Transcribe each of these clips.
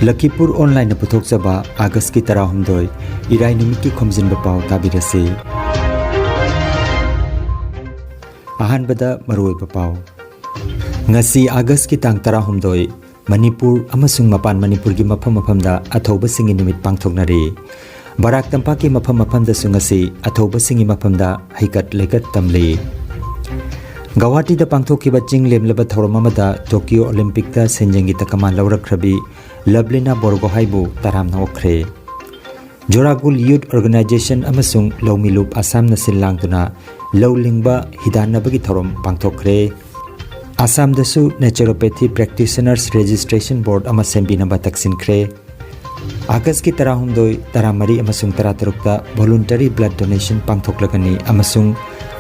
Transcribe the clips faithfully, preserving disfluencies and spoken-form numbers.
ꯂꯈꯤꯄꯨꯔ ꯑꯣꯟꯂꯥꯏꯟꯅ ꯄꯨꯊꯣꯛꯆꯕ ꯑꯥꯒꯁꯀꯤ ꯇꯔꯥꯍꯨꯝꯗꯣꯏ, ꯏꯔꯥꯏ ꯅꯨꯃꯤꯠꯀꯤ ꯈꯣꯝꯖꯤꯟꯕ ꯄꯥꯎ ꯇꯥꯕꯤꯔꯁꯤ꯫ ꯑꯍꯥꯟꯕꯗ ꯃꯔꯨꯑꯣꯏꯕ ꯄꯥꯎ꯫ ꯉꯁꯤ ꯑꯥꯒꯁꯀꯤ ꯇꯥꯡ ꯇꯔꯥꯍꯨꯝꯗꯣꯏ, ꯃꯅꯤꯄꯨꯔ ꯑꯃꯁꯨꯡ ꯃꯄꯥꯟ ꯃꯅꯤꯄꯨꯔꯒꯤ ꯃꯐꯝ ꯃꯐꯝꯗ ꯑꯊꯧꯕꯁꯤꯡꯒꯤ ꯅꯨꯃꯤꯠ ꯄꯥꯡꯊꯣꯛꯅꯔꯤ꯫ ꯕꯔꯥꯛ ꯇꯝꯄꯥꯛꯀꯤ ꯃꯐꯝ ꯃꯐꯝꯗꯁꯨ ꯉꯁꯤ ꯑꯊꯧꯕꯁꯤꯡꯒꯤ ꯃꯐꯝꯗ ꯍꯩꯀꯠ ꯂꯩꯀꯠ ꯇꯝꯂꯤ꯫ ꯒꯧꯍꯥꯇꯤꯗ ꯄꯥꯡꯊꯣꯛꯈꯤꯕ ꯆꯤꯡ ꯂꯦꯝꯂꯕ ꯊꯧꯔꯝ ꯑꯃꯗ ꯇꯣꯀꯤꯌꯣ ꯑꯣꯂꯤꯝꯄꯤꯛꯇ ꯁꯦꯟꯖꯦꯡꯒꯤ ꯇꯀꯃꯥꯟ ꯂꯧꯔꯛꯈ꯭ꯔꯕꯤ ꯂꯕꯂꯤꯅꯥ ꯕꯣꯔꯒꯣꯍꯥꯏꯕꯨ ꯇꯔꯥꯝꯅ ꯑꯣꯛꯈ꯭ꯔꯦ꯫ ꯖꯣꯔꯥꯒꯨꯜ ꯌꯨꯠ ꯑꯣꯔꯒꯅꯥꯏꯖꯦꯁꯟ ꯑꯃꯁꯨꯡ ꯂꯧꯃꯤꯂꯨꯞ ꯑꯁꯥꯝꯅ ꯁꯤꯜ ꯂꯥꯡꯗꯨꯅ ꯂꯧ ꯂꯤꯡꯕ ꯍꯤꯗꯥꯟꯅꯕꯒꯤ ꯊꯧꯔꯝ ꯄꯥꯡꯊꯣꯛꯈ꯭ꯔꯦ꯫ ꯑꯁꯥꯝꯗꯁꯨ ꯅꯦꯆꯨꯔꯣꯄꯦꯊꯤ ꯄ꯭ꯔꯦꯛꯇꯤꯁꯅꯔꯁ ꯔꯦꯖꯤꯁꯇ꯭ꯔꯦꯁꯟ ꯕꯣꯔꯗ ꯑꯃ ꯁꯦꯝꯕꯤꯅꯕ ꯇꯛꯁꯤꯟꯈ꯭ꯔꯦ꯫ ꯑꯥꯒꯁꯀꯤ ꯇꯔꯥꯍꯨꯝꯗꯣꯏ, ꯇꯔꯥꯃꯔꯤ ꯑꯃꯁꯨꯡ ꯇꯔꯥꯇꯔꯨꯛꯇ voluntary blood donation ꯄꯥꯡꯊꯣꯛꯂꯒꯅꯤ ꯑꯃꯁꯨꯡ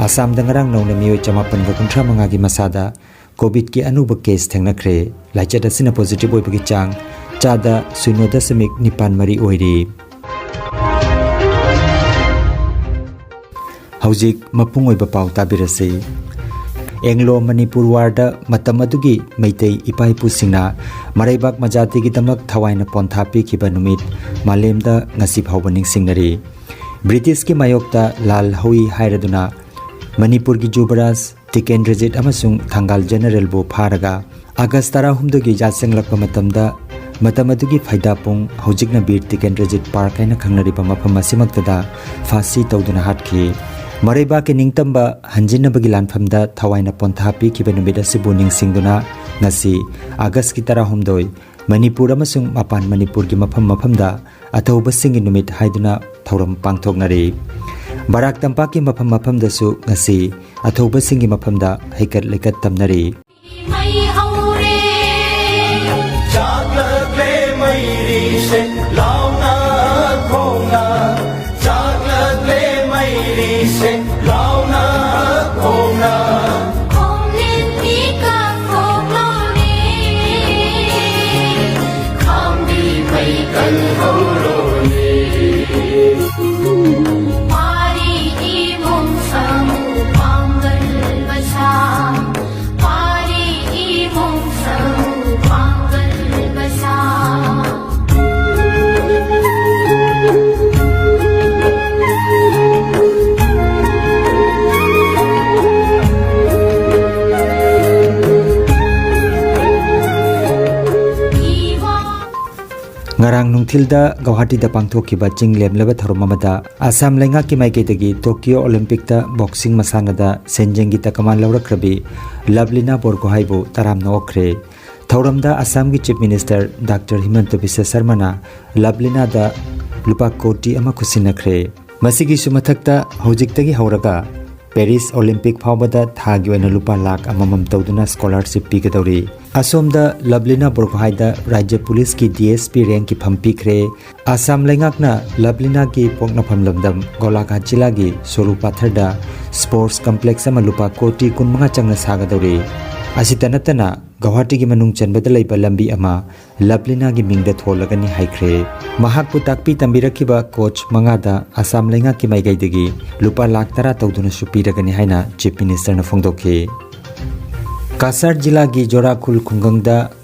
ꯑꯁꯥꯝꯗ ꯉꯔꯥꯡ ꯅꯧꯅ ꯃꯤꯑꯣꯏ ꯆꯃꯥꯄꯟꯒ ꯀꯨꯟꯊ꯭ꯔꯥ ꯃꯉꯥꯒꯤ ꯃꯁꯥꯗ ꯀꯣꯚꯤꯗꯀꯤ ꯑꯅꯧꯕ ꯀꯦꯁ ꯊꯦꯡꯅꯈ꯭ꯔꯦ꯫ ꯂꯥꯏꯆꯠ ꯑꯁꯤꯅ ꯄꯣꯖꯤꯇꯤꯚ ꯑꯣꯏꯕꯒꯤ ꯆꯥꯡ ꯆꯥꯗ ꯁꯤꯅꯣ ꯗꯁꯃꯤꯛ ꯅꯤꯄꯥꯟ ꯃꯔꯤ ꯑꯣꯏꯔꯤ꯫ ꯍꯧꯖꯤꯛ ꯃꯄꯨꯡ ꯑꯣꯏꯕ ꯄꯥꯎ ꯇꯥꯕꯤꯔꯁꯤ꯫ ꯑꯦꯡꯂꯣ ꯃꯅꯤꯄꯨꯔ ꯋꯥꯔꯗ ꯃꯇꯝ ꯑꯗꯨꯒꯤ ꯃꯩꯇꯩ ꯏꯄꯥ ꯏꯄꯨꯁꯤꯡꯅ ꯃꯔꯩꯕꯥꯛ ꯃꯖꯥꯇꯤꯒꯤꯗꯃꯛ ꯊꯋꯥꯏꯅ ꯄꯣꯟꯊꯥ ꯄꯤꯈꯤꯕ ꯅꯨꯃꯤꯠ ꯃꯥꯂꯦꯝꯗ ꯉꯁꯤ ꯐꯥꯎꯕ ꯅꯤꯡꯁꯤꯡꯅꯔꯤ꯫ ꯕ꯭ꯔꯤꯇꯤꯁꯀꯤ ꯃꯥꯌꯣꯛꯇ ꯂꯥꯜ ꯍꯧꯏ ꯍꯥꯏꯔꯗꯨꯅ ꯃꯅꯤꯄꯨꯔꯒꯤ ꯖꯨꯕꯔꯥꯖ ꯇꯤꯀꯦꯟꯗ꯭ꯔꯖꯤꯠ ꯑꯃꯁꯨꯡ ꯊꯪꯒꯥꯜ ꯖꯦꯅꯔꯦꯜꯕꯨ ꯐꯥꯔꯒ ꯑꯥꯒꯁ ꯇꯔꯥꯍꯨꯝꯗꯣꯏꯒꯤ ꯌꯥꯆꯪꯂꯛꯄ ꯃꯇꯝꯗ ꯃꯇꯝ ꯑꯗꯨꯒꯤ ꯐꯩꯗꯥꯄꯨꯡ, ꯍꯧꯖꯤꯛꯅ ꯕꯤꯔ ꯇꯤꯀꯦꯟꯗ꯭ꯔꯖꯤꯠ ꯄꯥꯔꯛ ꯍꯥꯏꯅ ꯈꯪꯅꯔꯤꯕ ꯃꯐꯝ ꯑꯁꯤꯃꯛꯇꯗ ꯐꯥꯁꯤ ꯇꯧꯗꯨꯅ ꯍꯥꯠꯈꯤ꯫ ꯃꯔꯩꯕꯥꯛꯀꯤ ꯅꯤꯡꯇꯝꯕ ꯍꯟꯖꯤꯟꯅꯕꯒꯤ ꯂꯥꯟꯐꯝꯗ ꯊꯋꯥꯏꯅ ꯄꯣꯟꯊꯥ ꯄꯤꯈꯤꯕ ꯅꯨꯃꯤꯠ ꯑꯁꯤꯕꯨ ꯅꯤꯡꯁꯤꯡꯗꯨꯅ ꯉꯁꯤ ꯑꯥꯒꯁꯀꯤ ꯇꯔꯥꯍꯨꯝꯗꯣꯏ ꯃꯅꯤꯄꯨꯔ ꯑꯃꯁꯨꯡ ꯃꯄꯥꯟ ꯃꯅꯤꯄꯨꯔꯒꯤ ꯃꯐꯝ ꯃꯐꯝꯗ ꯑꯊꯧꯕꯁꯤꯡꯒꯤ ꯅꯨꯃꯤꯠ ꯍꯥꯏꯗꯨꯅ ꯊꯧꯔꯝ ꯄꯥꯡꯊꯣꯛꯅꯔꯤ꯫ ꯕꯔꯥꯛ ꯇꯝꯄꯥꯛꯀꯤ ꯃꯐꯝ ꯃꯐꯝꯗꯁꯨ ꯉꯁꯤ ꯑꯊꯧꯕꯁꯤꯡꯒꯤ ꯃꯐꯝꯗ ꯍꯩꯀꯠ ꯂꯩꯀꯠ ꯇꯝꯅꯔꯤ꯫ ꯃꯩ ꯍꯧꯔꯦ꯫ ꯆꯥꯛꯂꯛꯂꯦ ꯃꯩꯔꯤꯁꯦ, ꯂꯥꯎꯅ ꯈꯣꯡꯅ꯫ ꯆꯥꯛꯂꯛꯂꯦ ꯃꯩꯔꯤꯁꯦ, ꯂꯥꯎꯅ ꯈꯣꯡꯅ꯫ ꯈꯣꯡꯂꯦꯟ ꯃꯤ ꯀꯥꯡꯊꯣꯛꯂꯣꯅꯦ꯫ ꯈꯥꯝꯕꯤ ꯃꯩ ꯀꯜꯍꯧꯔꯣꯅꯦ꯫ ꯄꯥꯔꯤ ꯏꯃꯨꯡ ꯁꯥꯃꯨ ꯄꯥꯡꯒꯜ ꯃꯆꯥ꯫ ꯄꯥꯔꯤ ꯏꯃꯨꯡ ꯁꯥꯃꯨ ꯄꯥꯡꯒꯜ ꯃꯆꯥ꯫ ꯅꯨꯡꯊꯤꯜꯗ ꯒꯧꯍꯥꯇꯤꯗ ꯄꯥꯡꯊꯣꯛꯈꯤꯕ ꯆꯤꯡ ꯂꯦꯝꯂꯕ ꯊꯧꯔꯝ ꯑꯃꯗ ꯑꯁꯥꯝ ꯂꯩꯉꯥꯛꯀꯤ ꯃꯥꯏꯀꯩꯗꯒꯤ ꯇꯣꯀꯤꯌꯣ ꯑꯣꯂꯤꯝꯄꯤꯛꯇ ꯕꯣꯛꯁꯤꯡ ꯃꯁꯥꯟꯅꯗ ꯁꯦꯟꯖꯦꯡꯒꯤ ꯇꯀꯃꯥꯟ ꯂꯧꯔꯛꯈ꯭ꯔꯕꯤ ꯂꯕꯂꯤꯅꯥ ꯕꯣꯔꯒꯣꯍꯥꯏꯕꯨ ꯇꯔꯥꯝꯅ ꯑꯣꯛꯈ꯭ꯔꯦ꯫ ꯊꯧꯔꯝꯗ ꯑꯁꯥꯝꯒꯤ ꯆꯤꯐ ꯃꯤꯅꯤꯁꯇꯔ ꯗꯥꯛꯇꯔ ꯍꯤꯃꯟꯇ ꯕꯤꯁ꯭ꯋ ꯁꯔꯃꯅ ꯂꯕꯂꯤꯅꯥꯗ ꯂꯨꯄꯥ ꯀꯣꯇꯤ ꯑꯃ ꯈꯨꯠꯁꯤꯟꯅꯈ꯭ꯔꯦ꯫ ꯃꯁꯤꯒꯤꯁꯨ ꯃꯊꯛꯇ, ꯍꯧꯖꯤꯛꯇꯒꯤ ꯍꯧꯔꯒ ꯄꯦꯔꯤꯁ ꯑꯣꯂꯤꯝꯄꯤꯛ ꯐꯥꯎꯕꯗ ꯊꯥꯒꯤ ꯑꯣꯏꯅ ꯂꯨꯄꯥ ꯂꯥꯈ ꯑꯃꯃꯝ ꯇꯧꯗꯨꯅ ꯁ꯭ꯀꯣꯂꯥꯔꯁꯤꯞ ꯄꯤꯒꯗꯧꯔꯤ꯫ ꯑꯁꯣꯝꯗ ꯂꯕꯂꯤꯅꯥ ꯕꯣꯔꯒꯣꯍꯥꯏꯗ ꯔꯥꯖ꯭ꯌ ꯄꯨꯂꯤꯁꯀꯤ ꯗꯤ ꯑꯦꯁ ꯄꯤ ꯔꯦꯡꯛꯀꯤ ꯐꯝ ꯄꯤꯈ꯭ꯔꯦ꯫ ꯑꯁꯥꯝ ꯂꯩꯉꯥꯛꯅ ꯂꯕꯂꯤꯅꯥꯒꯤ ꯄꯣꯛꯅꯐꯝ ꯂꯝꯗꯝ ꯒꯣꯂꯥꯘꯥꯠ ꯖꯤꯂꯥꯒꯤ ꯁꯣꯔꯨ ꯄꯥꯊꯔꯗ ꯁ꯭ꯄꯣꯔꯠꯁ ꯀꯝꯄ꯭ꯂꯦꯛꯁ ꯑꯃ ꯂꯨꯄꯥ ꯀꯣꯇꯤ ꯀꯨꯟꯃꯉꯥ ꯆꯪꯅ ꯁꯥꯒꯗꯧꯔꯤ꯫ ꯑꯁꯤꯇ ꯅꯠꯇꯅ ꯒꯧꯍꯥꯇꯤꯒꯤ ꯃꯅꯨꯡ ꯆꯟꯕꯗ ꯂꯩꯕ ꯂꯝꯕꯤ ꯑꯃ ꯂꯕꯂꯤꯅꯥꯒꯤ ꯃꯤꯡꯗ ꯊꯣꯜꯂꯒꯅꯤ ꯍꯥꯏꯈ꯭ꯔꯦ꯫ ꯃꯍꯥꯛꯄꯨ ꯇꯥꯛꯄꯤ ꯇꯝꯕꯤꯔꯛꯈꯤꯕ ꯀꯣꯆ ꯃꯉꯥꯗ ꯑꯁꯥꯝ ꯂꯩꯉꯥꯛꯀꯤ ꯃꯥꯏꯀꯩꯗꯒꯤ ꯂꯨꯄꯥ ꯂꯥꯈ ꯇꯔꯥ ꯇꯧꯗꯨꯅꯁꯨ ꯄꯤꯔꯒꯅꯤ ꯍꯥꯏꯅ ꯆꯤꯐ ꯃꯤꯅꯤꯁꯇꯔꯅ ꯐꯣꯡꯗꯣꯛꯈꯤ꯫ ꯀꯥꯁꯥꯔ ꯖꯤꯂꯥꯒꯤ ꯖꯣꯔꯥꯈꯨꯜ ꯈꯨꯡꯒꯪꯗ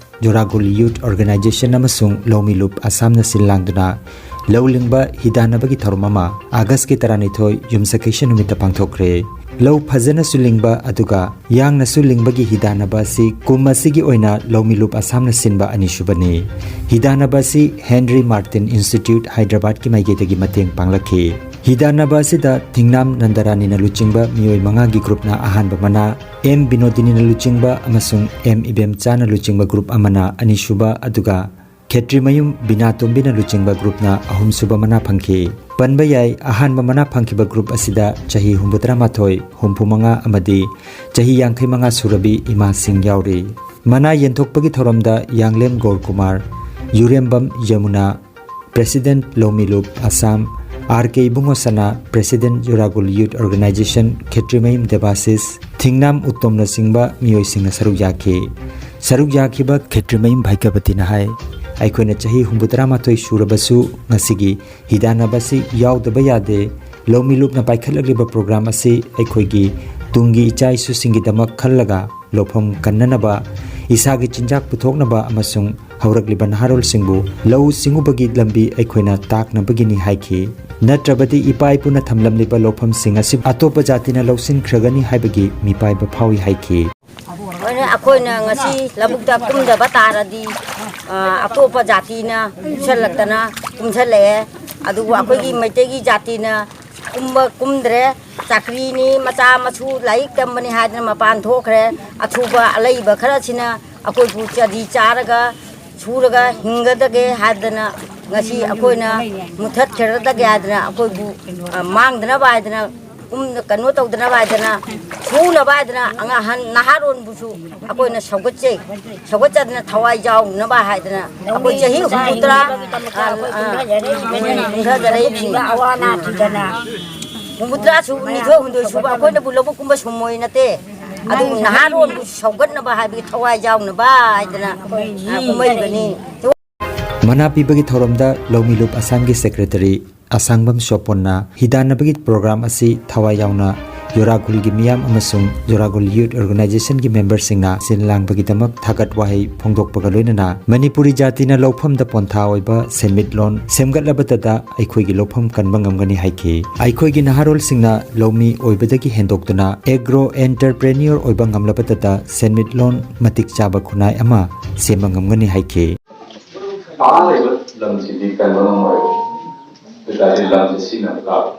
ꯖꯣꯔꯥꯈꯨꯜ ꯌꯨꯊ ꯑꯣꯔꯒꯅꯥꯏꯖꯦꯁꯟ ꯑꯃꯁꯨꯡ ꯂꯧꯃꯤꯂꯨꯞ ꯑꯁꯥꯝꯅ ꯁꯤꯜ ꯂꯥꯡꯗꯨꯅ ꯂꯧ ꯂꯤꯡꯕ ꯍꯤꯗꯥꯟꯅꯕꯒꯤ ꯊꯧꯔꯝ ꯑꯃ ꯑꯥꯒꯁꯀꯤ ꯇꯔꯥꯅꯤꯊꯣꯏ ꯌꯨꯝꯁꯀꯩꯁ ꯅꯨꯃꯤꯠꯇ ꯄꯥꯡꯊꯣꯛꯈ꯭ꯔꯦ꯫ ꯂꯧ ꯐꯖꯅꯁꯨ ꯂꯤꯡꯕ ꯑꯗꯨꯒ ꯌꯥꯡꯅꯁꯨ ꯂꯤꯡꯕꯒꯤ ꯍꯤꯗꯥꯟꯅꯕ ꯑꯁꯤ ꯀꯨꯝ ꯑꯁꯤꯒꯤ ꯑꯣꯏꯅ ꯂꯧꯃꯤꯂꯨꯞ ꯑꯁꯥꯝꯅ ꯁꯤꯟꯕ ꯑꯅꯤꯁꯨꯕꯅꯤ꯫ ꯍꯤꯗꯥꯟꯅꯕ ꯑꯁꯤ ꯍꯦꯟꯔꯤ ꯃꯥꯔꯇꯤꯟ ꯏꯟꯁꯇꯤꯇ꯭ꯌꯨꯠ ꯍꯥꯏꯗ꯭ꯔꯕꯥꯗꯀꯤ ꯃꯥꯏꯀꯩꯗꯒꯤ ꯃꯇꯦꯡ ꯄꯥꯡꯂꯛꯈꯤ꯫ ꯍꯤꯗꯥꯟꯅꯕ ꯑꯁꯤꯗ ꯊꯤꯡꯅꯥꯝ ꯅꯟꯗꯔꯥꯅꯤꯅ ꯂꯨꯆꯤꯡꯕ ꯃꯤꯑꯣꯏ ꯃꯉꯥꯒꯤ ꯒ꯭ꯔꯨꯞꯅ ꯑꯍꯥꯟꯕ ꯃꯅꯥ, ꯑꯦꯝ ꯕꯤꯅꯣꯗꯤꯅꯤꯅ ꯂꯨꯆꯤꯡꯕ ꯑꯃꯁꯨꯡ ꯑꯦꯝ ꯏꯕꯦꯝꯆꯥꯅ ꯂꯨꯆꯤꯡꯕ ꯒ꯭ꯔꯨꯞ ꯑꯃꯅ ꯑꯅꯤꯁꯨꯕ, ꯑꯗꯨꯒ ꯈꯦꯇ꯭ꯔꯤꯃꯌꯨꯝ ꯕꯤꯅꯥꯇꯣꯝꯕꯤꯅ ꯂꯨꯆꯤꯡꯕ ꯒ꯭ꯔꯨꯞꯅ ꯑꯍꯨꯝꯁꯨꯕ ꯃꯅꯥ ꯐꯪꯈꯤ꯫ ꯄꯟꯕ ꯌꯥꯏ, ꯑꯍꯥꯟꯕ ꯃꯅꯥ ꯐꯪꯈꯤꯕ ꯒ꯭ꯔꯨꯞ ꯑꯁꯤꯗ ꯆꯍꯤ ꯍꯨꯝꯐꯨꯇꯔꯥꯃꯥꯊꯣꯏ, ꯍꯨꯝꯐꯨꯃꯉꯥ ꯑꯃꯗꯤ ꯆꯍꯤ ꯌꯥꯡꯈꯩꯃꯉꯥ ꯁꯨꯔꯕꯤ ꯏꯃꯥꯁꯤꯡ ꯌꯥꯎꯔꯤ꯫ ꯃꯅꯥ ꯌꯦꯟꯊꯣꯛꯄꯒꯤ ꯊꯧꯔꯝꯗ ꯌꯥꯡꯂꯦꯝ ꯒꯧꯔꯀꯨꯃꯥꯔ, ꯌꯨꯔꯦꯝꯕꯝ ꯌꯃꯨꯅꯥ, ꯄ꯭ꯔꯦꯁꯤꯗꯦꯟꯠ ꯂꯧꯃꯤꯂꯨꯞ ꯑꯁꯥꯝ, ꯑꯥꯔ ꯀꯦ ꯏꯕꯨꯡꯉꯣ ꯁꯅꯥ, ꯄ꯭ꯔꯦꯁꯤꯗꯦꯟꯠ ꯖꯨꯔꯥꯒꯨꯜ ꯌꯨꯠ ꯑꯣꯔꯒꯅꯥꯏꯖꯦꯁꯟ, ꯈꯦꯇ꯭ꯔꯤꯃꯌꯨꯝ ꯗꯦꯕꯥꯁꯤꯁ, ꯊꯤꯡꯅꯥꯝ ꯎꯠꯇꯣꯝꯅꯆꯤꯡꯕ ꯃꯤꯑꯣꯏꯁꯤꯡꯅ ꯁꯔꯨꯛ ꯌꯥꯈꯤ꯫ ꯁꯔꯨꯛ ꯌꯥꯈꯤꯕ ꯈꯦꯇ꯭ꯔꯤꯃꯌꯨꯝ ꯚꯥꯏꯀꯕꯇꯤꯅ ꯍꯥꯏ, ꯑꯩꯈꯣꯏꯅ ꯆꯍꯤ ꯍꯨꯝꯐꯨꯇꯔꯥꯃꯥꯊꯣꯏ ꯁꯨꯔꯕꯁꯨ ꯉꯁꯤꯒꯤ ꯍꯤꯗꯥꯟꯅꯕ ꯑꯁꯤ ꯌꯥꯎꯗꯕ ꯌꯥꯗꯦ꯫ ꯂꯧꯃꯤꯂꯨꯞꯅ ꯄꯥꯏꯈꯠꯂꯛꯂꯤꯕ ꯄ꯭ꯔꯣꯒ꯭ꯔꯥꯝ ꯑꯁꯤ ꯑꯩꯈꯣꯏꯒꯤ ꯇꯨꯡꯒꯤ ꯏꯆꯥ ꯏꯁꯨꯁꯤꯡꯒꯤꯗꯃꯛ ꯈꯜꯂꯒ ꯂꯧꯐꯝ ꯀꯟꯅꯅꯕ, ꯏꯁꯥꯒꯤ ꯆꯤꯟꯖꯥꯛ ꯄꯨꯊꯣꯛꯅꯕ ꯑꯃꯁꯨꯡ ꯍꯧꯔꯛꯂꯤꯕ ꯅꯍꯥꯔꯣꯜꯁꯤꯡꯕꯨ ꯂꯧꯎ ꯁꯤꯡꯎꯕꯒꯤ ꯂꯝꯕꯤ ꯑꯩꯈꯣꯏꯅ ꯇꯥꯛꯅꯕꯒꯤꯅꯤ ꯍꯥꯏꯈꯤ꯫ ꯅꯠꯇ꯭ꯔꯕꯗꯤ ꯏꯄꯥ ꯏꯄꯨꯅ ꯊꯝꯂꯝꯂꯤꯕ ꯂꯧꯐꯝꯁꯤꯡ ꯑꯁꯤ ꯑꯇꯣꯞꯄ ꯖꯥꯇꯤꯅ ꯂꯧꯁꯤꯟꯈ꯭ꯔꯒꯅꯤ ꯍꯥꯏꯕꯒꯤ ꯃꯤꯄꯥꯏꯕ ꯐꯥꯎꯏ ꯍꯥꯏꯈꯤ꯫ ꯑꯩꯈꯣꯏꯅ ꯉꯁꯤ ꯂꯧꯕꯨꯛꯇ ꯀꯨꯝꯗꯕ ꯇꯥꯔꯗꯤ, ꯑ, ꯑꯇꯣꯞꯄ ꯖꯥꯇꯤꯅ ꯀꯨꯝꯁꯜꯂꯛꯇꯅ ꯀꯨꯝꯁꯜꯂꯛꯑꯦ꯫ ꯑꯗꯨꯕꯨ ꯑꯩꯈꯣꯏꯒꯤ ꯃꯩꯇꯩꯒꯤ ꯖꯥꯇꯤꯅ ꯀꯨꯝꯕ ꯀꯨꯝꯗ꯭ꯔꯦ꯫ ꯆꯥꯀ꯭ꯔꯤꯅꯤ, ꯃꯆꯥ ꯃꯁꯨ ꯂꯥꯏꯔꯤꯛ ꯇꯝꯕꯅꯤ ꯍꯥꯏꯗꯅ ꯃꯄꯥꯟ ꯊꯣꯛꯈ꯭ꯔꯦ꯫ ꯑꯊꯨꯕ ꯑꯂꯩꯕ ꯈꯔꯁꯤꯅ ꯑꯩꯈꯣꯏꯕꯨ ꯆꯗꯤ ꯆꯥꯔꯒ ꯁꯨꯔꯒ ꯍꯤꯡꯒꯗꯒꯦ ꯍꯥꯏꯗꯅ, ꯉꯁꯤ ꯑꯩꯈꯣꯏꯅ ꯃꯨꯊꯠꯈꯤꯔꯗꯒꯦ ꯍꯥꯏꯗꯅ, ꯑꯩꯈꯣꯏꯕꯨ, ꯑ, ꯃꯥꯡꯗꯅꯕ ꯍꯥꯏꯗꯅ, ꯀꯨꯝ-, ꯀꯩꯅꯣ ꯇꯧꯗꯅꯕ ꯍꯥꯏꯗꯅ, ꯁꯨꯅꯕ ꯍꯥꯏꯗꯅ ꯑꯉꯥꯡ ꯑꯍꯟ ꯅꯍꯥꯔꯣꯟꯕꯨꯁꯨ ꯑꯩꯈꯣꯏꯅ ꯁꯧꯒꯠꯆꯩ꯫ ꯁꯧꯒꯠꯆꯗꯅ ꯊꯋꯥꯏ ꯌꯥꯎꯅꯕ ꯍꯥꯏꯗꯅ ꯑꯩꯈꯣꯏ ꯆꯍꯤ ꯍꯨꯝꯐꯨꯇꯔꯥ, ꯑ, ꯑ, ꯀꯨꯝꯊꯖꯔꯛꯏꯕꯁꯤꯡ, ꯀꯨꯝꯊꯖꯔꯛꯏꯕꯁꯤꯡ, ꯅꯥꯊꯤꯗꯅ ꯍꯨꯝꯐꯨꯇꯔꯥ ꯁꯨꯕ, ꯅꯤꯊꯣꯏ ꯍꯨꯝꯗꯣꯏ ꯁꯨꯕ ꯑꯩꯈꯣꯏꯅꯕꯨ ꯂꯧꯕꯨꯛ ꯀꯨꯝꯕ ꯁꯨꯝꯃꯣꯏ ꯅꯠꯇꯦ꯫ ꯑꯗꯨ ꯅꯍꯥꯔꯣꯟꯕꯨ ꯁꯧꯒꯠꯅꯕ ꯍꯥꯏꯕꯒꯤ ꯊꯋꯥꯏ ꯌꯥꯎꯅꯕ ꯍꯥꯏꯗꯅ, ꯑ, ꯀꯨꯝꯃꯛꯏꯕꯅꯤ꯫ ꯃꯅꯥ ꯄꯤꯕꯒꯤ ꯊꯧꯔꯝꯗ ꯂꯧꯃꯤꯂꯨꯞ ꯑꯁꯥꯝꯒꯤ ꯁꯦꯀ꯭ꯔꯦꯇꯔꯤ ꯑꯁꯥꯡꯕꯝ ꯁꯣꯄꯣꯟꯅ ꯍꯤꯗꯥꯟꯅꯕꯒꯤ ꯄ꯭ꯔꯣꯒ꯭ꯔꯥꯝ ꯑꯁꯤ ꯊꯋꯥꯏ ꯌꯥꯎꯅ ꯌꯨꯔꯥꯒꯨꯜꯒꯤ ꯃꯤꯌꯥꯝ ꯑꯃꯁꯨꯡ ꯌꯨꯔꯥꯒꯨꯜ ꯌꯨꯠ ꯑꯣꯔꯒꯅꯥꯏꯖꯦꯁꯟꯒꯤ ꯃꯦꯝꯕꯔꯁꯤꯡꯅ ꯁꯤꯜ ꯂꯥꯡꯕꯒꯤꯗꯃꯛ ꯊꯥꯒꯠ ꯋꯥꯍꯩ ꯐꯣꯡꯗꯣꯛꯄꯒ ꯂꯣꯏꯅꯅ ꯃꯅꯤꯄꯨꯔꯤ ꯖꯥꯇꯤꯅ ꯂꯧꯐꯝꯗ ꯄꯣꯟꯊꯥ ꯑꯣꯏꯕ ꯁꯦꯟꯃꯤꯠꯂꯣꯟ ꯁꯦꯝꯒꯠꯂꯕꯗꯇ ꯑꯩꯈꯣꯏꯒꯤ ꯂꯧꯐꯝ ꯀꯟꯕ ꯉꯝꯒꯅꯤ ꯍꯥꯏꯈꯤ꯫ ꯑꯩꯈꯣꯏꯒꯤ ꯅꯍꯥꯔꯣꯜꯁꯤꯡꯅ ꯂꯧꯃꯤ ꯑꯣꯏꯕꯗꯒꯤ ꯍꯦꯟꯗꯣꯛꯇꯨꯅ ꯑꯦꯒ꯭ꯔꯣ ꯑꯦꯟꯇꯔꯄ꯭ꯔꯦꯅ꯭ꯌꯣꯔ ꯑꯣꯏꯕ ꯉꯝꯂꯕꯗꯇ ꯁꯦꯟꯃꯤꯠꯂꯣꯟ ꯃꯇꯤꯛ ꯆꯥꯕ ꯈꯨꯟꯅꯥꯏ ꯑꯃ ꯁꯦꯝꯕ ꯉꯝꯒꯅꯤ ꯍꯥꯏꯈꯤ꯫ ꯇꯥ ꯂꯩꯕ ꯂꯝꯁꯤꯗꯤ ꯀꯟꯕ ꯉꯝꯃꯣꯏꯕ꯫ ꯑꯗꯨ ꯇꯥꯔꯗꯤ ꯂꯝꯁꯦ ꯁꯤꯖꯤꯟꯅꯕ ꯇꯥꯕ꯫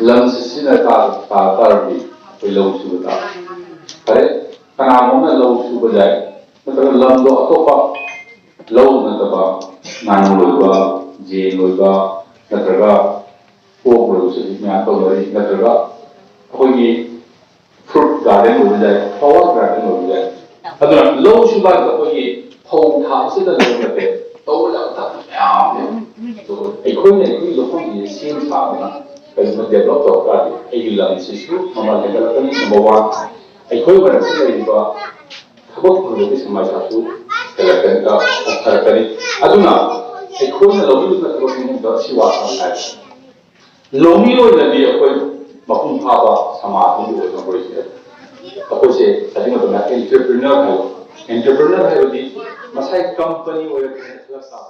ꯂꯝꯁꯦ ꯁꯤꯖꯤꯟꯅ ꯇꯥ-, ꯇꯥ-, ꯇꯥꯔꯗꯤ ꯑꯩꯈꯣꯏ ꯂꯧ ꯁꯨꯕ ꯇꯥꯕ꯫ ꯐꯔꯦ, ꯀꯅꯥꯒꯨꯝꯕ ꯑꯃꯅ ꯂꯧ ꯁꯨꯕ ꯌꯥꯏ, ꯅꯠꯇ꯭ꯔꯒ ꯂꯝꯗꯣ ꯑꯇꯣꯞꯄ ꯂꯧ ꯅꯠꯇꯕ ꯉꯥꯅꯨ ꯂꯣꯏꯕ, ꯌꯦꯟ ꯂꯣꯏꯕ, ꯅꯠꯇ꯭ꯔꯒ ꯄꯣꯛ ꯂꯣꯏꯕꯁꯨ ꯍꯧꯖꯤꯛ ꯃꯌꯥꯝ ꯇꯧꯅꯔꯤ, ꯅꯠꯇ꯭ꯔꯒ ꯑꯩꯈꯣꯏꯒꯤ ꯐ꯭ꯔꯨꯠ ꯒꯥꯔꯗꯦꯟ ꯑꯣꯏꯕ ꯌꯥꯏ, ꯐ꯭ꯂꯥꯋꯔ ꯒꯥꯔꯗꯦꯟ ꯑꯣꯏꯕ ꯌꯥꯏ꯫ ꯑꯗꯨꯅ ꯂꯧ ꯁꯨꯕ ꯍꯥꯏꯕꯗ ꯑꯩꯈꯣꯏꯒꯤ ꯐꯧ ꯊꯥꯕꯁꯤꯗ ꯂꯧ ꯅꯠꯇꯦ, ꯇꯧꯕ ꯌꯥꯕ ꯊꯕꯛ ꯃꯌꯥꯝ ꯂꯩ꯫ ꯑꯗꯣ ꯑꯩꯈꯣꯏꯅ ꯑꯩꯈꯣꯏꯒꯤ ꯂꯧꯐꯝꯁꯤꯗ ꯁꯦꯝ ꯁꯥꯗꯅ ꯀꯔꯤꯒꯨꯝꯕ ꯗꯦꯕꯂꯞ ꯇꯧꯔ ꯇꯥꯔꯗꯤ ꯑꯩꯒꯤ ꯂꯝꯁꯤꯁꯨ ꯃꯃꯜ ꯍꯦꯟꯒꯠꯂꯛꯀꯅꯤ, ꯅꯝꯕꯔ ꯋꯥꯟ꯫ ꯑꯩꯈꯣꯏ ꯃꯔꯛꯇ ꯂꯩꯔꯤꯕ ꯊꯕꯛ ꯐꯪꯗꯕꯒꯤ ꯁꯃꯁ꯭ꯌꯥꯁꯨ ꯍꯦꯜꯂꯛꯀꯅꯤ, ꯑ, ꯍꯟꯊꯔꯛꯀꯅꯤ꯫ ꯑꯗꯨꯅ ꯑꯩꯈꯣꯏꯅ ꯂꯧꯃꯤꯁꯤꯡꯅ ꯊꯕꯛ ꯄꯤꯅꯤꯡꯕ ꯁꯤ ꯋꯥ ꯈꯛ ꯍꯥꯏ꯫ ꯂꯧꯃꯤ ꯑꯣꯏꯅꯗꯤ ꯑꯩꯈꯣꯏ ꯃꯄꯨꯡ ꯐꯥꯕ ꯁꯃꯥꯖ ꯑꯃꯗꯤ ꯑꯣꯏ ꯉꯝꯃꯔꯣꯏ꯫ ꯑꯩꯈꯣꯏꯁꯦ ꯍꯧꯖꯤꯛ ꯃꯇꯝꯗ ꯑꯦꯟꯇꯔꯄ꯭ꯔꯦꯅꯔ ꯍꯥꯏꯕ, ꯑꯦꯟꯇꯔꯄ꯭ꯔꯦꯅꯔ ꯍꯥꯏꯕꯗꯤ ꯃꯁꯥꯒꯤ ꯀꯝꯄꯅꯤ ꯑꯣꯏꯔꯒ ꯈꯜꯂꯛ ꯇꯥꯕ꯫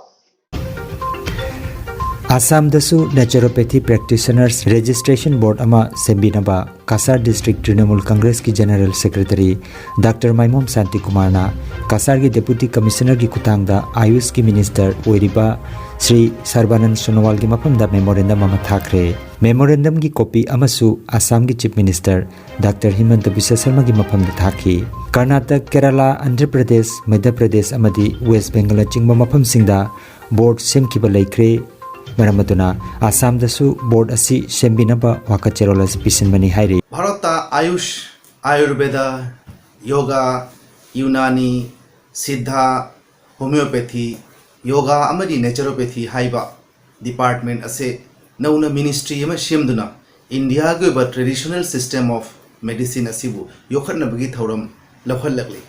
ꯑꯁꯥꯝꯗꯁꯨ Naturopathy Practitioners Registration Board ꯑꯃ ꯁꯦꯝꯕꯤꯅꯕ Cachar District Trinamool Congressꯀꯤ General Secretary Doctor ꯃꯥꯏꯃꯣꯝ ꯁꯥꯟꯇꯤꯀꯨꯃꯥꯔꯅ ꯀꯁꯥꯔꯒꯤ Deputy Commissionerꯒꯤ ꯈꯨꯠꯊꯥꯡꯗ ꯑꯥꯌꯨꯁꯀꯤ Minister ꯑꯣꯏꯔꯤꯕ ꯁ꯭ꯔꯤ ꯁꯔꯕꯥꯅꯟ ꯁꯣꯅꯣꯋꯥꯜꯒꯤ ꯃꯐꯝꯗ memorandum ꯑꯃ ꯊꯥꯈ꯭ꯔꯦ꯫ Memorandumꯒꯤ copy ꯑꯃꯁꯨ ꯑꯁꯥꯝꯒꯤ Chief Minister Doctor ꯍꯤꯃꯟꯇ ꯕꯤꯁ꯭ꯋ ꯁꯔꯃꯒꯤ ꯃꯐꯝꯗ ꯊꯥꯈꯤ꯫ ꯀꯔꯅꯥꯇꯛ, ꯀꯦꯔꯂꯥ, ꯑꯟꯙ꯭ꯔ ꯄ꯭ꯔꯗꯦꯁ, ꯃꯙ꯭ꯌ ꯄ꯭ꯔꯗꯦꯁ ꯑꯃꯗꯤ ꯋꯦꯁ ꯕꯦꯡꯒꯜꯅꯆꯤꯡꯕ ꯃꯐꯝꯁꯤꯡꯗ board ꯁꯦꯝꯈꯤꯕ ꯂꯩꯈ꯭ꯔꯦ꯫ ꯃꯔꯝ ꯑꯗꯨꯅ ꯑꯁꯥꯝꯗꯁꯨ board ꯑꯁꯤ ꯁꯦꯝꯕꯤꯅꯕ ꯋꯥꯀꯠ ꯆꯦꯔꯣꯜ ꯑꯁꯤ ꯄꯤꯁꯤꯟꯕꯅꯤ ꯍꯥꯏꯔꯤ꯫ ꯚꯥꯔꯠꯇ ꯑꯥꯌꯨꯁ, ꯑꯥꯌꯨꯔꯕꯦꯗ, ꯌꯣꯒꯥ, ꯌꯨꯅꯥꯅꯤ, ꯁꯤꯗꯥ, ꯍꯣꯃꯤꯌꯣꯄꯦꯊꯤ, ꯌꯣꯒꯥ ꯑꯃꯗꯤ ꯅꯦꯆꯔꯣꯄꯦꯊꯤ ꯍꯥꯏꯕ department ꯑꯁꯦ ꯅꯧꯅ ministry ꯑꯃ ꯁꯦꯝꯗꯨꯅ ꯏꯟꯗꯤꯌꯥꯒꯤ ꯑꯣꯏꯕ traditional system of medicine ꯑꯁꯤꯕꯨ ꯌꯣꯛꯈꯠꯅꯕꯒꯤ ꯊꯧꯔꯝ ꯂꯧꯈꯠꯂꯛꯂꯤ꯫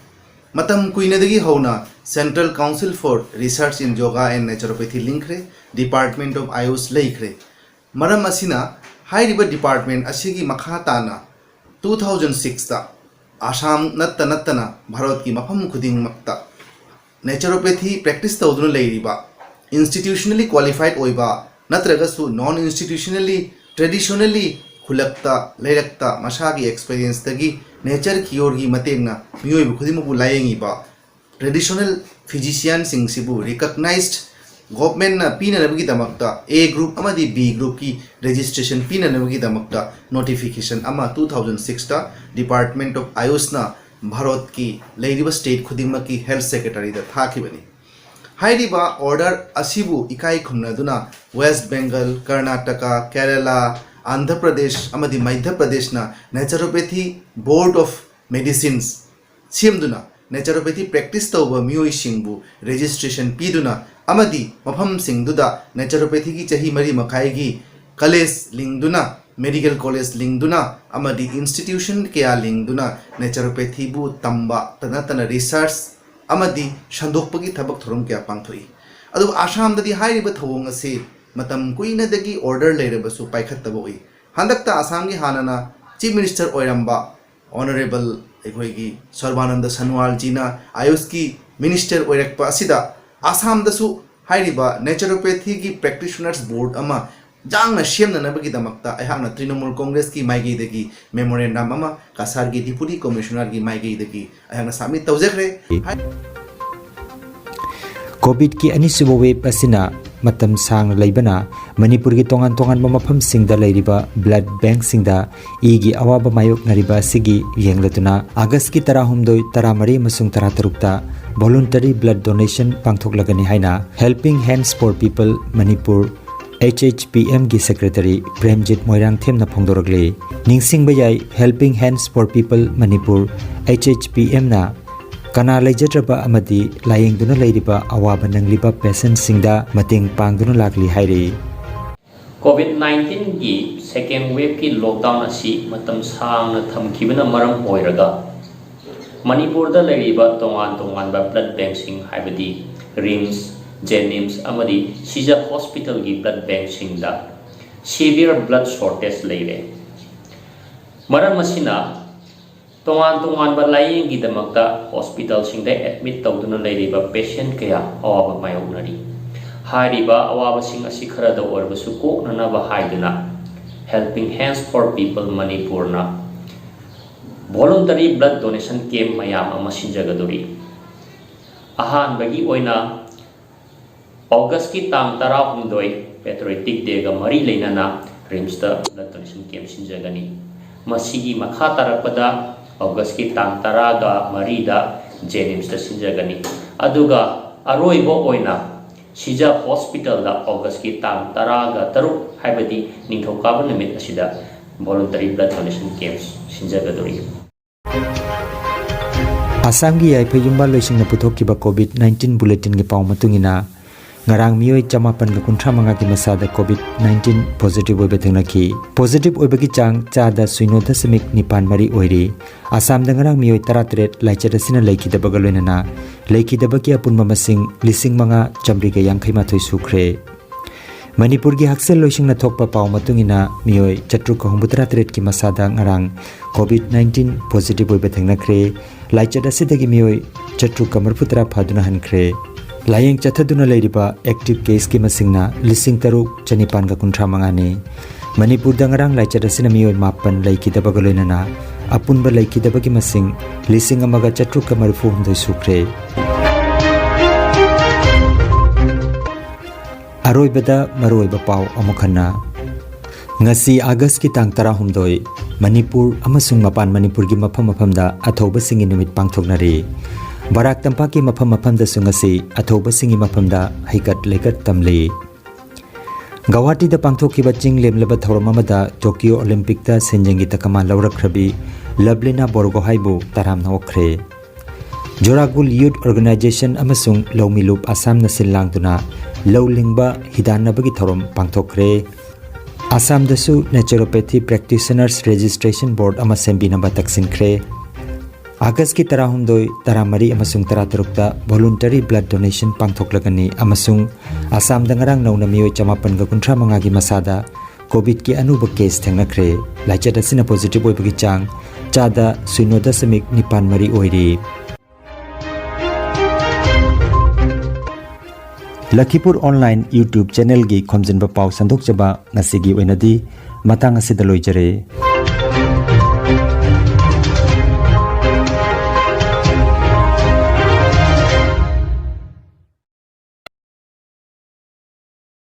ꯃꯇꯝ ꯀꯨꯏꯅꯗꯒꯤ ꯍꯧꯅ Central Council for Research in Yoga and Naturopathy ꯂꯤꯡꯈ꯭ꯔꯦ, Department of ꯑꯥꯌꯨꯁ ꯂꯩꯈ꯭ꯔꯦ꯫ ꯃꯔꯝ ꯑꯁꯤꯅ ꯍꯥꯏꯔꯤꯕ department ꯑꯁꯤꯒꯤ ꯃꯈꯥ ꯇꯥꯅ two thousand sixꯇ ꯑꯁꯥꯝ ꯅꯠꯇ ꯅꯠꯇꯅ ꯚꯥꯔꯠꯀꯤ ꯃꯐꯝ ꯈꯨꯗꯤꯡꯃꯛꯇ naturopathy practice ꯇꯧꯗꯨꯅ ꯂꯩꯔꯤꯕ institutionally qualified ꯑꯣꯏꯕ ꯅꯠꯇ꯭ꯔꯒꯁꯨ non institutionally, traditionally ꯈꯨꯜꯂꯛꯇ, ꯂꯩꯔꯛꯇ ꯃꯁꯥꯒꯤ experienceꯇꯒꯤ nature cureꯒꯤ ꯃꯇꯦꯡꯅ ꯃꯤꯑꯣꯏꯕ ꯈꯨꯗꯤꯡꯃꯛꯄꯨ ꯂꯥꯌꯦꯡꯉꯤꯕ traditional physicianꯁꯤꯡꯁꯤꯕꯨ recognized governmentꯅ ꯄꯤꯅꯅꯕꯒꯤꯗꯃꯛꯇ A group ꯑꯃꯗꯤ B groupꯀꯤ registration ꯄꯤꯅꯅꯕꯒꯤꯗꯃꯛꯇ notification ꯑꯃ two thousand sixꯇ Department of ꯑꯥꯌꯨꯁꯅ ꯚꯥꯔꯠꯀꯤ ꯂꯩꯔꯤꯕ state ꯈꯨꯗꯤꯡꯃꯛꯀꯤ health secretaryꯗ ꯊꯥꯈꯤꯕꯅꯤ꯫ ꯍꯥꯏꯔꯤꯕ order ꯑꯁꯤꯕꯨ ꯏꯀꯥꯏ ꯈꯨꯝꯅꯗꯨꯅ ꯋꯦꯁ ꯕꯦꯡꯒꯜ, ꯀꯔꯅꯥꯇꯀꯥ, ꯀꯦꯔꯂꯥ, ꯑꯟꯙ꯭ꯔ ꯄ꯭ꯔꯗꯦꯁ ꯑꯃꯗꯤ ꯃꯙ꯭ꯌ ꯄ꯭ꯔꯗꯦꯁꯅ Naturopathy Board of Medicines ꯁꯦꯝꯗꯨꯅ naturopathy practice ꯇꯧꯕ ꯃꯤꯑꯣꯏꯁꯤꯡꯕꯨ registration ꯄꯤꯗꯨꯅ ꯑꯃꯗꯤ ꯃꯐꯝꯁꯤꯡꯗꯨꯗ naturopathyꯒꯤ ꯆꯍꯤ ꯃꯔꯤ ꯃꯈꯥꯏꯒꯤ college ꯂꯤꯡꯗꯨꯅ, medical college ꯂꯤꯡꯗꯨꯅ ꯑꯃꯗꯤ institution ꯀꯌꯥ ꯂꯤꯡꯗꯨꯅ naturopathyꯕꯨ ꯇꯝꯕꯇ ꯅꯠꯇꯅ research ꯑꯃꯗꯤ ꯁꯟꯗꯣꯛꯄꯒꯤ ꯊꯕꯛ ꯊꯧꯔꯝ ꯀꯌꯥ ꯄꯥꯡꯊꯣꯛꯏ꯫ ꯑꯗꯨꯕꯨ ꯑꯁꯥꯝꯗꯗꯤ ꯍꯥꯏꯔꯤꯕ ꯊꯧꯑꯣꯡ ꯑꯁꯤ ꯃꯇꯝ ꯀꯨꯏꯅꯗꯒꯤ order ꯂꯩꯔꯕꯁꯨ ꯄꯥꯏꯈꯠꯇꯕ ꯎꯏ꯫ ꯍꯟꯗꯛꯇ ꯑꯁꯥꯝꯒꯤ ꯍꯥꯟꯅꯅ Chief Minister ꯑꯣꯏꯔꯝꯕ Honourable ꯑꯩꯈꯣꯏꯒꯤ ꯁꯔꯕꯥꯅꯟꯗ ꯁꯣꯅꯣꯋꯥꯜꯖꯤꯅ ꯑꯥꯌꯨꯁꯀꯤ minister ꯑꯣꯏꯔꯛꯄ ꯑꯁꯤꯗ ꯑꯁꯥꯝꯗꯁꯨ ꯍꯥꯏꯔꯤꯕ naturopathyꯒꯤ practitioners board ꯑꯃ ꯌꯥꯡꯅ ꯁꯦꯝꯅꯅꯕꯒꯤꯗꯃꯛꯇ ꯑꯩꯍꯥꯛꯅ ꯇ꯭ꯔꯤꯅꯃꯨꯜ ꯀꯣꯡꯒ꯭ꯔꯦꯁꯀꯤ ꯃꯥꯏꯀꯩꯗꯒꯤ memorandum ꯑꯃ ꯀꯁꯥꯔꯒꯤ deputy commissionerꯒꯤ ꯃꯥꯏꯀꯩꯗꯒꯤ ꯑꯩꯍꯥꯛꯅ submit ꯇꯧꯖꯈ꯭ꯔꯦ꯫ ꯀꯣꯚꯤꯗꯀꯤ ꯑꯅꯤꯁꯨꯕ ꯋꯦꯕ ꯑꯁꯤꯅ ꯃꯇꯝ ꯁꯥꯡꯅ ꯂꯩꯕꯅ ꯃꯅꯤꯄꯨꯔꯒꯤ ꯇꯣꯉꯥꯟ ꯇꯣꯉꯥꯟꯕ ꯃꯐꯝꯁꯤꯡꯗ ꯂꯩꯔꯤꯕ blood bankꯁꯤꯡꯗ ꯏꯒꯤ ꯑꯋꯥꯕ ꯃꯥꯌꯣꯛꯅꯔꯤꯕ ꯑꯁꯤꯒꯤ ꯌꯦꯡꯂꯗꯨꯅ ꯑꯥꯒꯁꯀꯤ ꯇꯔꯥꯍꯨꯝꯗꯣꯏ, ꯇꯔꯥꯃꯔꯤ ꯑꯃꯁꯨꯡ ꯇꯔꯥꯇꯔꯨꯛꯇ voluntary blood donation ꯄꯥꯡꯊꯣꯛꯂꯒꯅꯤ ꯍꯥꯏꯅ Helping Hands for People Manipur, HHPMꯒꯤ secretary Premjit ꯃꯣꯏꯔꯥꯡꯊꯦꯝꯅ ꯐꯣꯡꯗꯣꯔꯛꯂꯤ꯫ ꯅꯤꯡꯁꯤꯡꯕ ꯌꯥꯏ, Helping Hands for People Manipur, HHPMꯅ ꯀꯅꯥ ꯂꯩꯖꯗ꯭ꯔꯕ ꯑꯃꯗꯤ ꯂꯥꯌꯦꯡꯗꯨꯅ ꯂꯩꯔꯤꯕ ꯑꯋꯥꯕ ꯅꯪꯂꯤꯕ patientꯁꯤꯡꯗ ꯃꯇꯦꯡ ꯄꯥꯡꯗꯨꯅ ꯂꯥꯛꯂꯤ ꯍꯥꯏꯔꯤ꯫ ꯀꯣꯚꯤꯗ ꯅꯥꯏꯟꯇꯤꯟꯒꯤ second waveꯀꯤ lockdown ꯑꯁꯤ ꯃꯇꯝ ꯁꯥꯡꯅ ꯊꯝꯈꯤꯕꯅ ꯃꯔꯝ ꯑꯣꯏꯔꯒ ꯃꯅꯤꯄꯨꯔꯗ ꯂꯩꯔꯤꯕ ꯇꯣꯉꯥꯟ ꯇꯣꯉꯥꯟꯕ blood bankꯁꯤꯡ ꯍꯥꯏꯕꯗꯤ RIMS, JNIMS ꯑꯃꯗꯤ ꯁꯤꯖ hospitalꯒꯤ blood bankꯁꯤꯡꯗ severe blood shortage ꯂꯩꯔꯦ꯫ ꯃꯔꯝ ꯑꯁꯤꯅ ꯇꯣꯉꯥꯟ ꯇꯣꯉꯥꯟꯕ ꯂꯥꯌꯦꯡꯒꯤꯗꯃꯛꯇ hospitalꯁꯤꯡꯗ admit ꯇꯧꯗꯨꯅ ꯂꯩꯔꯤꯕ patient ꯀꯌꯥ ꯑꯋꯥꯕ ꯃꯥꯌꯣꯛꯅꯔꯤ꯫ ꯍꯥꯏꯔꯤꯕ ꯑꯋꯥꯕꯁꯤꯡ ꯑꯁꯤ ꯈꯔꯗ ꯑꯣꯏꯔꯕꯁꯨ ꯀꯣꯛꯅꯅꯕ ꯍꯥꯏꯗꯨꯅ Helping Hands for People ꯃꯅꯤꯄꯨꯔꯅ voluntary blood donation camp ꯃꯌꯥꯝ ꯑꯃ ꯁꯤꯟꯖꯒꯗꯧꯔꯤ꯫ ꯑꯍꯥꯟꯕꯒꯤ ꯑꯣꯏꯅ ꯑꯣꯒꯁꯀꯤ ꯇꯥꯡ ꯇꯔꯥꯍꯨꯝꯗꯣꯏ Patriotic Dayꯒ ꯃꯔꯤ ꯂꯩꯅꯅ RIMSꯇ blood donation camp ꯁꯤꯟꯖꯒꯅꯤ꯫ ꯃꯁꯤꯒꯤ ꯃꯈꯥ ꯇꯥꯔꯛꯄꯗ ꯑꯣꯒꯁꯀꯤ ꯇꯥꯡ ꯇꯔꯥꯒ ꯃꯔꯤꯗ JNIMSꯇ ꯁꯤꯟꯖꯒꯅꯤ꯫ ꯑꯗꯨꯒ ꯑꯔꯣꯏꯕ ꯑꯣꯏꯅ ꯁꯤꯖ hospitalꯗ ꯑꯣꯒꯁꯀꯤ ꯇꯥꯡ ꯇꯔꯥꯒ ꯇꯔꯨꯛ ꯍꯥꯏꯕꯗꯤ ꯅꯤꯡꯊꯧꯀꯥꯕ ꯅꯨꯃꯤꯠ ꯑꯁꯤꯗ voluntary blood donation camp ꯁꯤꯟꯖꯒꯗꯧꯔꯤ꯫ ꯑꯁꯥꯝꯒꯤ ꯌꯥꯏꯐ ꯌꯨꯝꯕꯥꯜꯂꯣꯏꯁꯤꯡꯅ ꯄꯨꯊꯣꯛꯈꯤꯕ ꯀꯣꯚꯤꯗ ꯅꯥꯏꯟꯇꯤꯟ bulletinꯒꯤ ꯄꯥꯎ ꯃꯇꯨꯡ ꯏꯟꯅ ꯉꯔꯥꯡ ꯃꯤꯑꯣꯏ ꯆꯃꯥꯄꯟꯒ ꯀꯨꯟꯊ꯭ꯔꯥ ꯃꯉꯥꯒꯤ ꯃꯁꯥꯗ ꯀꯣꯚꯤꯗ ꯅꯥꯏꯟꯇꯤꯟ positive ꯑꯣꯏꯕ ꯊꯦꯡꯅꯈꯤ꯫ Positive ꯑꯣꯏꯕꯒꯤ ꯆꯥꯡ ꯆꯥꯗ ꯁꯤꯅꯣ ꯗꯁꯃꯤꯛ ꯅꯤꯄꯥꯟ ꯃꯔꯤ ꯑꯣꯏꯔꯤ꯫ ꯑꯁꯥꯝꯗ ꯉꯔꯥꯡ ꯃꯤꯑꯣꯏ ꯇꯔꯥꯇꯔꯦꯠ ꯂꯥꯏꯆꯠ ꯑꯁꯤꯅ ꯂꯩꯈꯤꯗꯕꯒ ꯂꯣꯏꯅꯅ ꯂꯩꯈꯤꯗꯕꯒꯤ ꯑꯄꯨꯟꯕ ꯃꯁꯤꯡ ꯂꯤꯁꯤꯡ ꯃꯉꯥ ꯆꯥꯃꯔꯤꯒ ꯌꯥꯡꯈꯩ ꯃꯥꯊꯣꯏ ꯁꯨꯈ꯭ꯔꯦ꯫ ꯃꯅꯤꯄꯨꯔꯒꯤ ꯍꯛꯁꯦꯜ ꯂꯣꯏꯁꯪꯅ ꯊꯣꯛꯄ ꯄꯥꯎ ꯃꯇꯨꯡ ꯏꯟꯅ ꯃꯤꯑꯣꯏ ꯆꯥꯇ꯭ꯔꯨꯛꯀ ꯍꯨꯝꯐꯨꯇꯔꯥ ꯇꯔꯦꯠꯀꯤ ꯃꯁꯥꯗ ꯉꯔꯥꯡ ꯀꯣꯚꯤꯗ ꯅꯥꯏꯟꯇꯤꯟ positive ꯑꯣꯏꯕ ꯊꯦꯡꯅꯈ꯭ꯔꯦ꯫ ꯂꯥꯏꯆꯠ ꯑꯁꯤꯗꯒꯤ ꯃꯤꯑꯣꯏ ꯆꯥꯇ꯭ꯔꯨꯛꯀ ꯃꯔꯤꯐꯨꯇꯔꯥ ꯐꯗꯨꯅ ꯍꯟꯈ꯭ꯔꯦ꯫ ꯂꯥꯌꯦꯡ ꯆꯠꯊꯗꯨꯅ ꯂꯩꯔꯤꯕ active caseꯀꯤ ꯃꯁꯤꯡꯅ ꯂꯤꯁꯤꯡ ꯇꯔꯨꯛ ꯆꯅꯤꯄꯥꯟꯒ ꯀꯨꯟꯊ꯭ꯔꯥ ꯃꯉꯥꯅꯤ꯫ ꯃꯅꯤꯄꯨꯔꯗ ꯉꯔꯥꯡ ꯂꯥꯏꯆꯠ ꯑꯁꯤꯅ ꯃꯤꯑꯣꯏ ꯃꯥꯄꯟ ꯂꯩꯈꯤꯗꯕꯒ ꯂꯣꯏꯅꯅ ꯑꯄꯨꯟꯕ ꯂꯩꯈꯤꯗꯕꯒꯤ ꯃꯁꯤꯡ ꯂꯤꯁꯤꯡ ꯑꯃꯒ ꯆꯥꯇ꯭ꯔꯨꯛꯀ ꯃꯔꯤꯐꯨ ꯍꯨꯝꯗꯣꯏ ꯁꯨꯈ꯭ꯔꯦ꯫ ꯑꯔꯣꯏꯕꯗ ꯃꯔꯨꯑꯣꯏꯕ ꯄꯥꯎ ꯑꯃꯨꯛ ꯍꯟꯅ꯫ ꯉꯁꯤ ꯑꯥꯒꯁꯀꯤ ꯇꯥꯡ ꯇꯔꯥꯍꯨꯝꯗꯣꯏ, ꯃꯅꯤꯄꯨꯔ ꯑꯃꯁꯨꯡ ꯃꯄꯥꯟ ꯃꯅꯤꯄꯨꯔꯒꯤ ꯃꯐꯝ ꯃꯐꯝꯗ ꯑꯊꯧꯕꯁꯤꯡꯒꯤ ꯅꯨꯃꯤꯠ ꯄꯥꯡꯊꯣꯛꯅꯔꯤ꯫ ꯕꯔꯥꯛ ꯇꯝꯄꯥꯛꯀꯤ ꯃꯐꯝ ꯃꯐꯝꯗꯁꯨ ꯉꯁꯤ ꯑꯊꯧꯕꯁꯤꯡꯒꯤ ꯃꯐꯝꯗ ꯍꯩꯀꯠ ꯂꯩꯀꯠ ꯇꯝꯂꯤ꯫ ꯒꯧꯍꯥꯇꯤꯗ ꯄꯥꯡꯊꯣꯛꯈꯤꯕ ꯆꯤꯡ ꯂꯦꯝꯂꯕ ꯊꯧꯔꯝ ꯑꯃꯗ ꯇꯣꯀꯤꯌꯣ ꯑꯣꯂꯤꯝꯄꯤꯛꯇ ꯁꯦꯟꯖꯦꯡꯒꯤ ꯇꯀꯃꯥꯟ ꯂꯧꯔꯛꯈ꯭ꯔꯕꯤ ꯂꯕ꯭ꯂꯤꯅꯥ ꯕꯣꯔꯒꯣꯍꯥꯏꯕꯨ ꯇꯔꯥꯝꯅ ꯑꯣꯛꯈ꯭ꯔꯦ꯫ ꯖꯣꯔꯥꯒꯨꯜ ꯌꯨꯠ ꯑꯣꯔꯒꯅꯥꯏꯖꯦꯁꯟ ꯑꯃꯁꯨꯡ ꯂꯧꯃꯤꯂꯨꯞ ꯑꯁꯥꯝꯅ ꯁꯤꯜ ꯂꯥꯡꯗꯨꯅ ꯂꯧ ꯂꯤꯡꯕ ꯍꯤꯗꯥꯟꯅꯕꯒꯤ ꯊꯧꯔꯝ ꯄꯥꯡꯊꯣꯛꯈ꯭ꯔꯦ꯫ ꯑꯁꯥꯝꯗꯁꯨ naturopathy practitioners registration board ꯑꯃ ꯁꯦꯝꯕꯤꯅꯕ ꯇꯛꯁꯤꯟꯈ꯭ꯔꯦ꯫ ꯑꯥꯒꯁꯀꯤ ꯇꯔꯥꯍꯨꯝꯗꯣꯏ, ꯇꯔꯥꯃꯔꯤ ꯑꯃꯁꯨꯡ ꯇꯔꯥꯇꯔꯨꯛꯇ voluntary blood donation ꯄꯥꯡꯊꯣꯛꯂꯒꯅꯤ ꯑꯃꯁꯨꯡ ꯑꯁꯥꯝꯗ ꯉꯔꯥꯡ ꯅꯧꯅ ꯃꯤꯑꯣꯏ ꯆꯃꯥꯄꯟꯒ ꯀꯨꯟꯊ꯭ꯔꯥ ꯃꯉꯥꯒꯤ ꯃꯁꯥꯗ ꯀꯣꯚꯤꯗꯀꯤ ꯑꯅꯧꯕ ꯀꯦꯁ ꯊꯦꯡꯅꯈ꯭ꯔꯦ꯫ ꯂꯥꯏꯆꯠ ꯑꯁꯤꯅ ꯄꯣꯖꯤꯇꯤꯚ ꯑꯣꯏꯕꯒꯤ ꯆꯥꯡ ꯆꯥꯗ ꯁꯤꯅꯣ ꯗꯁꯃꯤꯛ ꯅꯤꯄꯥꯟ ꯃꯔꯤ ꯑꯣꯏꯔꯤ꯫ ꯂꯈꯤꯄꯨꯔ ꯑꯣꯟꯂꯥꯏꯟ YouTube ꯆꯦꯅꯦꯜꯒꯤ ꯈꯣꯝꯖꯤꯟꯕ ꯄꯥꯎ ꯁꯟꯗꯣꯛꯆꯕ ꯉꯁꯤꯒꯤ ꯑꯣꯏꯅꯗꯤ ꯃꯇꯥꯡ ꯑꯁꯤꯗ ꯂꯣꯏꯖꯔꯦ꯫